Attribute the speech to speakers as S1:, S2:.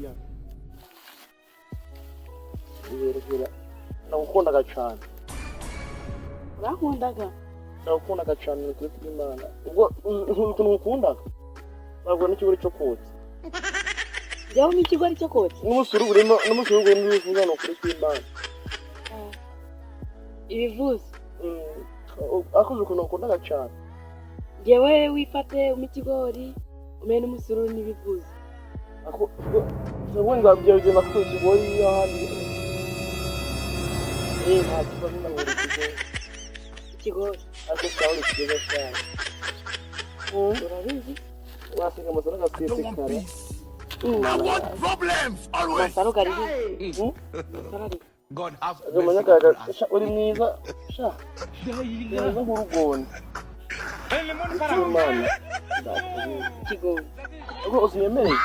S1: Hariya iberekera, nagukundaga cyane.
S2: Urankundaga?
S1: Nagukundaga cyane, ni ukuri kw'Imana. Ubwo uzi ukuntu ngukundaga, ntabwo n'ikigori cyo kotsa.
S2: Njyewe n'ikigori cyo kotsa?
S1: N'umusururu urimo, n'umusururu urimo ibivuza, ni ukuri kw'Imana.
S2: Ibivuzo?
S1: Ariko uzi ukuntu nagukundaga cyane?
S2: Njyewe wifate umpe ikigori, umpe n'umusururu n'ibivuzo.
S1: Ako ubundi nzabyegera ku ikigori ahandi. Nta kibazo, ndabona ikigori.
S2: Ikigori.
S1: Ariko sawa, uri cyiza cyane.
S2: Urabizi.
S1: Wasiga amasaro agasesekara.
S3: I want problems always.
S2: Amasaro gariho, amasaro ariho.
S3: God have
S1: Agamanya
S3: mercy on
S1: kaga
S3: us.
S1: sha, uri mwiza sha, uri mwiza nk'urugoni Imana.
S2: Ikigori.
S1: Ubwo uzinyemereye.